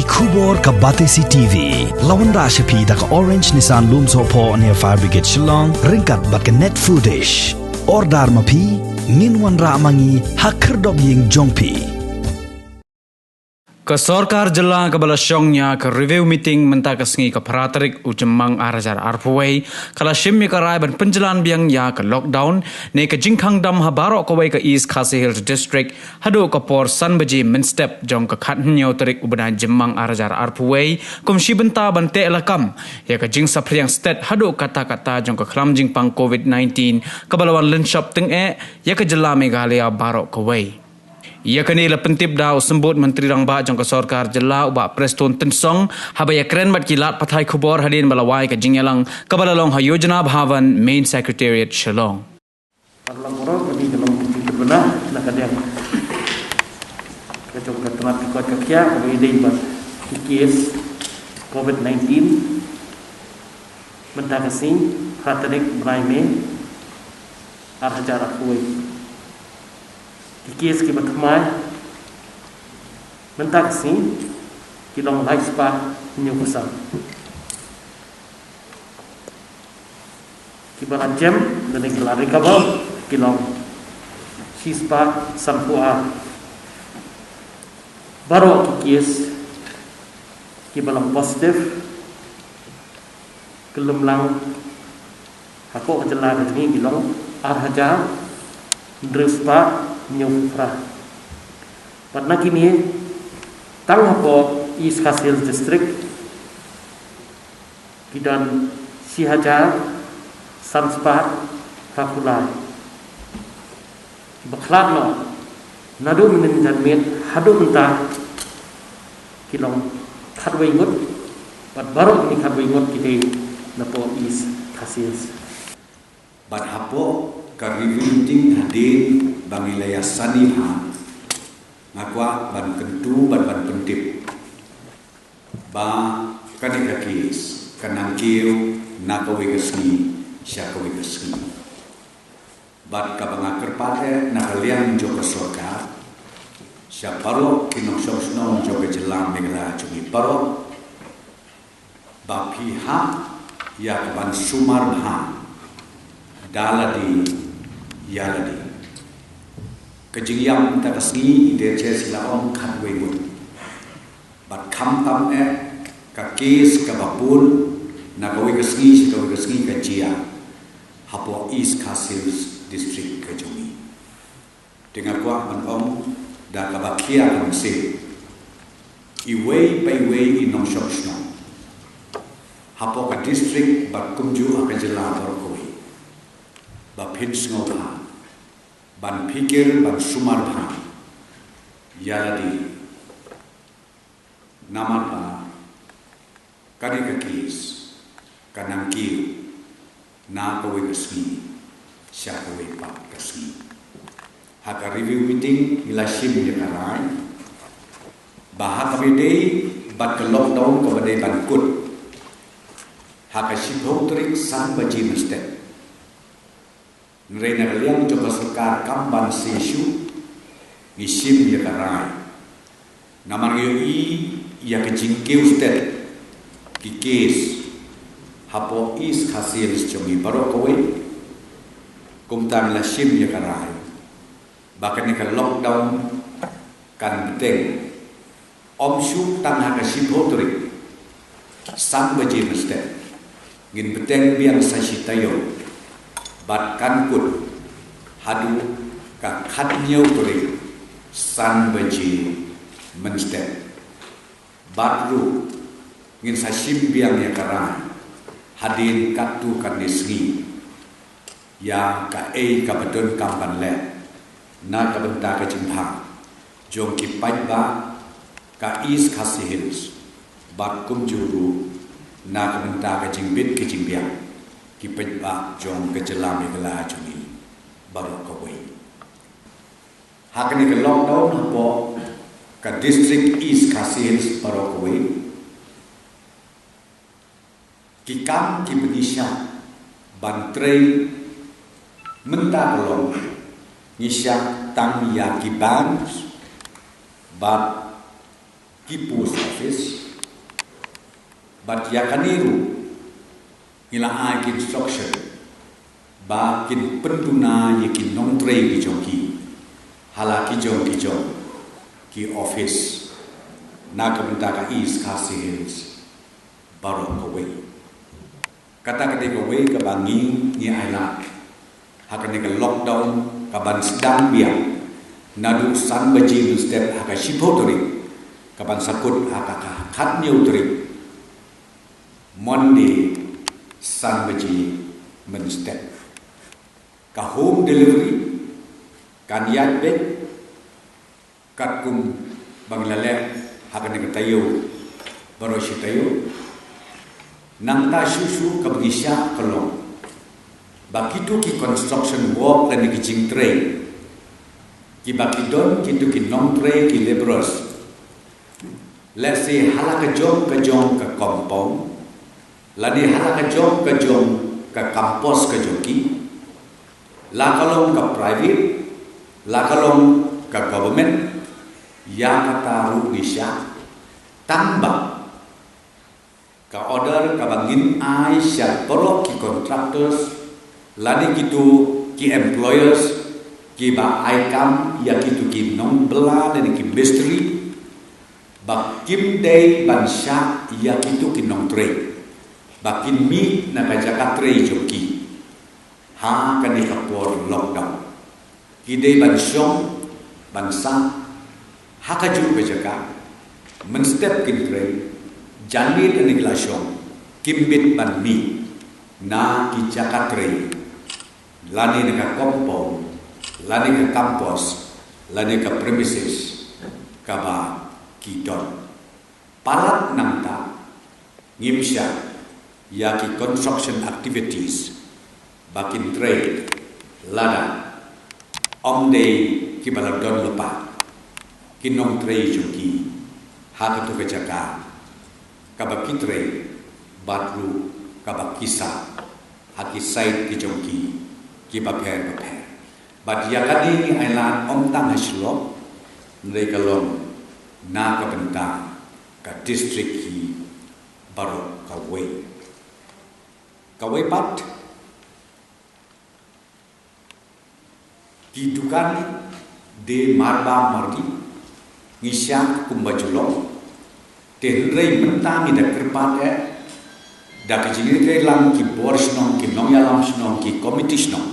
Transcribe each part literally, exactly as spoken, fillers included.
Khubor ka Batesi T V la wanrah sha phi da ka Orange Nissan Lumsohphoh near Fire Brigade Shillong, ryngkat bad ka Net Foodish. Order ma phi, ngin wanrah ma ngi ha khyrdop ïing jong phi. Ka sorkar jylla kaba la shong ïa ka review meeting mynta ka sngi ka phra tarik u Jymmang ar hajar arphew wei, ka la shim ïa ka rai ban pynjlan biang ïa ka lockdown ne ka jingkhang dam ha baroh kawei ka East Khasi Hills District haduh ka por san baje mynstep jong ka khathynñiew tarik u bnai Jymmang ar hajar arphew wei, kum shi bynta ban teh lakam ïa ka jingsaphriang stet haduh katta katta jong ka khlam jingpang covid nineteen kaba la wan lynshop tyngeh ïa ka jylla Meghalaya baroh kawei. Ïa kane la pyntip da u Symbud Myntri Rangbah jong ka sorkar jylla u Bah Prestone Tynsong haba ïakren bad ki lad pathai khubor hadien ba la wai ka jingïalang kaba la long ha Yojana Bhavan, Main Secretariat, Shillong. Paralok baroh, kane ka long ka jingkyrmen na ka liang ka jong ka tnat ka koit ka khiah kaba ïadei bad ki kes covid nineteen mynta ka sngi, phra tarik bnai May ar hajar arphew wei. Ki kes kiba thymmai mynta ka sngi ki long lai spah hynñiewphew san. Kiba la jem lane kiba la recover ki long shi spah sanphew ar. Baroh ki kes kiba long positive kyllum lang hapoh ka jylla ka jong ngi ki long ar hajar hynriew spah hynñiewphew phra. Bad na kine, tang hapoh East Khasi Hills District ki don shi hajar san spah phra phew lai. Kiba khlad noh naduh mynnin janmiet haduh mynta ki long khatwei ngut, bad baroh kine khatwei ngut ki dei napoh East Khasi Hills. Bad hapoh ka review meeting hadien ba ngi la ïasani bha, nga kwah ban kyntu bad ban pyntip ba kane ka kes ka nang kiew na kawei ka sngi sha kawei ka sngi. Bad kaba nga kyrpad eh na ka liang jong ka sorkar sha baroh ki nongshong shnong jong ka jylla Meghalaya jong ngi baroh ba phi hap ïa ka ban sumar bha da lade ïa lade. Ka jingïap mynta ka sngi i dei shisha la ong khatwei ngut. Bad khamtam eh ka kes kaba bun na kawei ka sngi sha kawei ka sngi ka jia hapoh East Khasi Hills District ka jong ngi. Te nga kwah ban ong da kaba khia ka mynsiem, iwei pa iwei i nongshong shnong hapoh ka district bad kumjuh ha ka jylla baroh kawei, ba phin sngewbha ban phikir ban sumar bha ïa lade. Namar ba kane ka kes ka nang kiew na kawei ka sngi sha kawei pat ka sngi. Ha ka review meeting ngi la shim ïa ka rai ba ha kaba ïadei bad ka lockdown kaba dei ban kut ha ka shiphew tarik san baje mynstep. Hynrei na ka liang jong ka sorkar kam ban shisha shuh ngi shim ïa ka rai. Namar ngi ïohi ïa ka jingkiew stet ki kes hapoh East Khasi Hills jong ngi baroh kawei. Kumta ngi la shim ïa ka rai ba kane ka lockdown kan bteng ym shuh tang ha ka shiphew tarik san baje mynstep, ngin bteng biang sa shi taïew bad kan kut haduh ka khathynñiew tarik san baje mynstep. Bad ruh ngin sa shim biang ïa ka rai hadien katto katne sngi ïa kaei kaba donkam ban leh na ka bynta ka jingbha jong ki paidbah ka East Khasi Hills bad kumjuh ruh na ka bynta ka jingbit ka jingbiang ki paidbah jong ka jylla Meghalaya jong ngi baroh kawei. Ha kane ka lockdown hapoh ka district East Khasi Hills baroh kawei, ki kam kiba ngi shah ban trei mynta ka long ngi shah tang ïa ki bank bad ki post office. Bad ïa kane ruh ngi la ai ki instruction ba kin pynduna ïa ki nongtrei ki jong ki ha la ki jong ki jong ki office na ka bynta ka East Khasi Hills baroh kawei. Kata ka dei kawei kaba ngi ngi ailad ha kane ka lockdown kaban sdang biang naduh san baje mynstep ha ka shiphew tarik, kaban sa kut ha ka khathynñiew tarik, Monday, san baje mynstep. Ka home delivery kan ïaid beit katkum ba ngi la leh ha kane ka taïew baroh shi taïew. Nangta shuh shuh kaba ngi shah ka long ba kito ki construction work lane ki jingtrei kiba ki don kito ki nongtrei, ki labourers, lehse ha la ka jong ka jong ka compound lane ha la ka jong ka jong ka campus ka jong ki, la ka long ka private, la ka long ka government, ïa kata ruh ngi shah. Tang ba ka order kaba ngin ai sha baroh ki contractors lane kito ki employers kiba ai kam ïa kito ki nongbylla lane ki mistri, ba kim dei ban shah ïa kito ki nongtrei ba kin mih na ka jaka trei jong ki ha kane ka por lockdown. Ki dei ban shong ban sah ha kajuh ka jaka mynstep kin trei, janmiet lane ki la shong, kim bit ban mih na ki jaka trei lane na ka compound lane ka campus lane ka premises kaba ki don. Palat nangta ngim shah ïa ki construction activities ba kin trei lada ym dei kiba la don lypa ki nongtrei jong ki ha kato ka jaka kaba ki trei bad ruh kaba ki sah ha ki site ki jong ki kiba pher bapher. Bad ïa kane ngi ailad ym tang ha Shillong, hynrei ka long na ka bynta ka district hi baroh kawei. Kawei pat, ki dukan de marbam mardi ngi shah kumba ju long. Te hynrei mynta ngi da kyrpad eh da ka jingïatreilang ki bor shnong, ki nongïalam shnong, ki komiti shnong,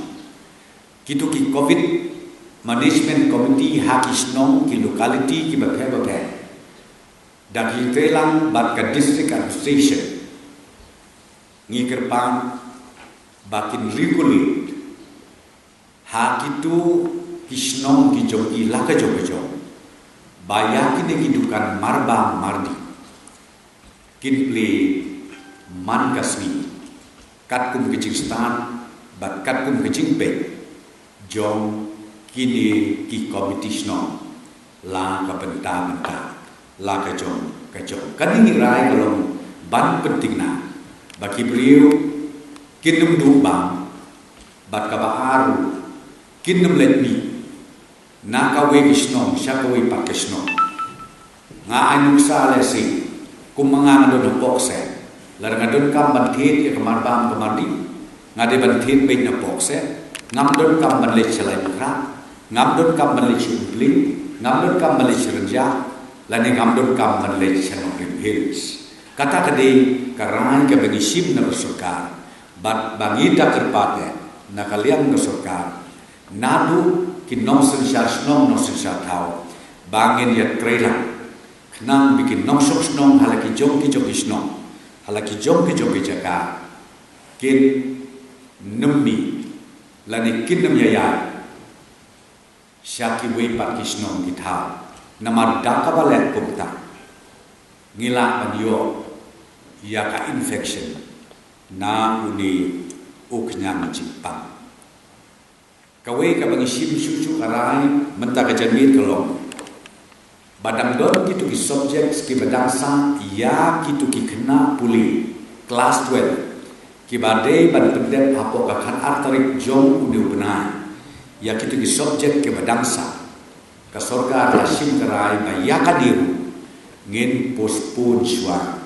kito ki covid management committee ha ki shnong, ki locality kiba pher bapher, da ka jingïatreilang bad ka district administration, ngi kyrpad ba kin regulate ha kito ki shnong ki jong ki la ka jong ka jong, ba ïa kine ki dukan marbam mardi kin plie man ka sngi katkum ka jingstad bad katkum ka jingpeit jong kine ki komiti shnong la ka bynta bynta, la ka jong ka jong. Kane ngi rai ka long ban pynthikna ba ki briew kin ym duh bam, bad kaba ar ruh kin ym leit mih na kawei ka shnong sha kawei pat ka shnong. Nga ai nuksa lehse, kum ma nga nga don hapoh kseh, lada nga donkam ban thied ïa ka marbam ka mardi, nga dei ban thied beit napoh kseh. Ngam donkam ban leit sha Laitumkhrah, ngam donkam ban leit sha Umpling, ngam donkam ban leit sha Rynjah, lane ngam donkam ban leit sha Nongrim Hills. Kata ka dei ka rai kaba ngi shim na ka sorkar, bad ba ngi da kyrpad eh na ka liang ka sorkar, naduh ki nongsynshar shnong nongsynshar thaw, ba ngin ïatreilang khnang ba ki nongshong shnong ha la ki jong ki jong ki shnong, ha la ki jong ki jong ki jaka, kin ym mih lane kin ym ïaid sha kiwei pat ki shnong ki thaw. Namar da kaba leh kumta, ngi lah ban ïoh ïa ka infection na une u khñiang jingpang. Kawei kaba ngi shim shuh shuh ka rai mynta ka janmiet ka long ba dang don kito ki subjects kiba dang sah ïa kito ki khynnah pule klas twelve kiba dei ban pyndep hapoh ka khatar tarik jong une u bnai. Ïa kito ki subject kiba dang sah, ka sorkar la shim ka rai ba ïa kane ruh Ngin postpone shuwa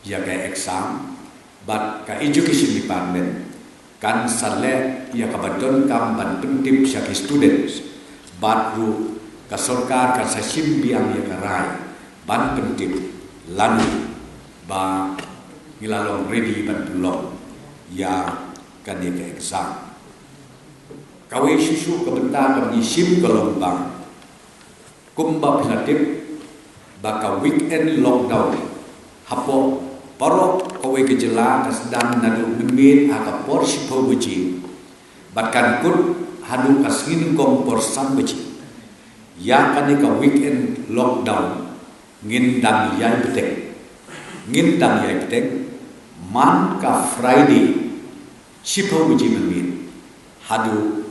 ïa ka exam, bad ka education department kan sa leh ïa kaba donkam ban pyntip sha ki students, bad ruh ka sorkar kan sa shim biang ïa ka rai ban pyntip lano ba ngi la long ready ban pynlong ïa kane ka exam. Kawei shuh shuh ka bynta kaba ngi shim ka long ba, kumba phi la tip ba ka weekend lockdown hapoh baroh kawei ka jylla ka sdang naduh mynmiet ha ka por shiphew baje bad kan kut haduh ka sngi nyngkong por san baje. Ïa kane ka weekend lockdown ngin dang ïai bteng, ngin dang ïai bteng man ka Friday shiphew baje mynmiet haduh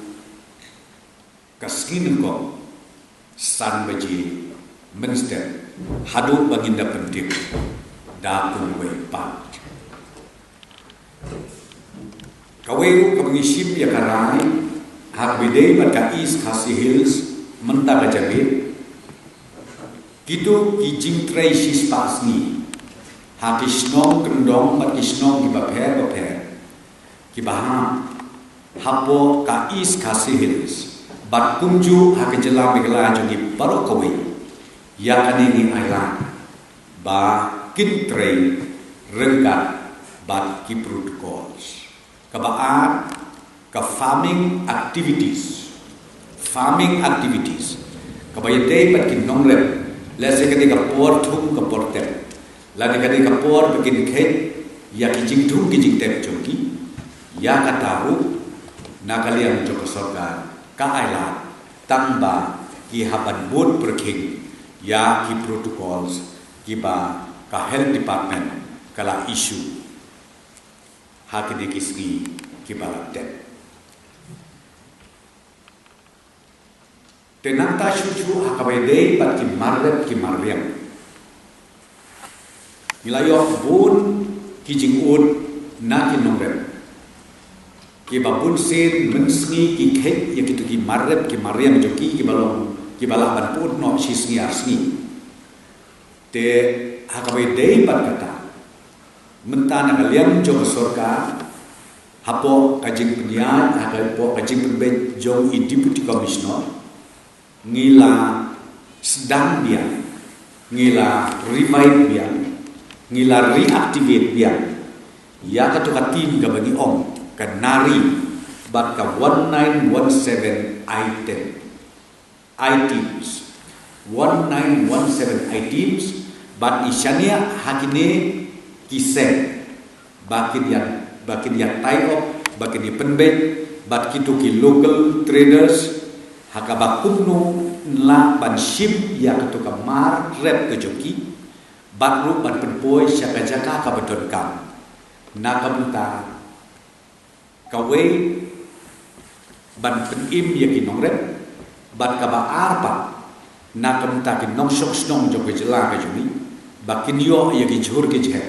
ka sngi nyngkong san baje mynstep, haduh ba ngin da pyntip da kumwei pat. Kawei ruh kaba ngi shim ïa ka rai ha kaba ïadei bad ka East Khasi Hills mynta ka jabieng, kito ki jingtrei shispah sngi ha ki shnong kyndong bad ki shnong kiba pher bapher kiba hap hapoh ka East Khasi Hills bad kumjuh ha ka jylla Meghalaya jong ngi baroh kawei. Ïa kane ngi ailad ba kin trei ryngkat bad ki protocols. Kaba ar, ka farming activities. Farming activities kaba ïadei bad ki nongrep, lehse ka dei ka por thung ka por tep, lane ka dei ka por ba kin kheit ïa ki jingthung ki jingtep jong ki. Ïa kata ruh na ka liang jong ka sorkar ka ailad tang ba ki hap ban bud pyrkhing ïa ki protocols kiba ka health department ka la issue ha kine ki sngi kiba la dep. Te nangta shuh shuh ha kaba ïadei bad ki marrep ki marriang, ngi la ïoh bun ki jingud na ki nongrep kiba bun sien mynsngi ki kheit ïa kito ki marrep ki marriang jong ki kiba long kiba lah ban pyut noh shi sngi ar sngi. Te ha kaba ïadei bad kata, mynta na ka liang jong ka sorkar, hapoh ka jingpynïaid, hapoh ka jingpynbeit jong i Deputy Commissioner, ngi la sdang biang, ngi la revive biang, ngi la reactivate biang ïa kato ka team kaba ngi ong ka NARI bad ka one nine one seven item. I teams. One nine one seven I teams, bad i shaniah ha kine ki seng ba kin ïa, ba kin ïa tie up, ba kin ïa pynbeit bad kito ki local traders ha kaba kumno ngi lah ban shim ïa kato ka marrep ka jong ki bad ruh ban pynpoi sha ka jaka kaba donkam. Na ka bynta kawei, ban pynim ïa ki nongrep, bad kaba ar pat, na ka bynta ki nongshong shnong jong ka jylla ka jong ngi, ba kin ïoh ïa ki jhur ki jhep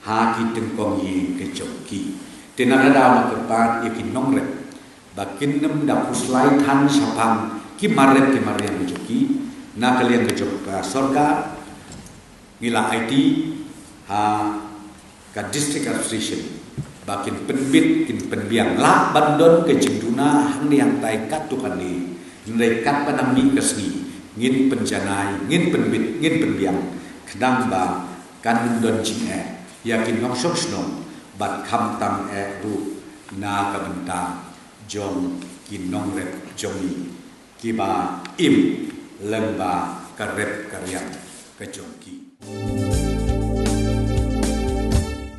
ha ki tyngkong ïing ka jong ki. Te na ka daw nga kyrpad ïa ki nongrep ba kin nym da pyrshah than shaphang ki marrep ki marriang ka jong ki, na ka liang ka jong ka sorkar, ngi la aiti ha ka District Administration ba kin pynbit, kin pynbiang, lah ban don ka jingduna hangne hangtai katto katne. Hynrei katba nang mih ka sngi, ngin pynjanai, ngin pynbit, ngin pynbiang, khnang ba kan nym don jingeh ïa ki nongshong shnong bad khamtam eh ruh na ka bynta jong ki nongrep jong ngi kiba im lyngba ka rep ka riang ka jong ki.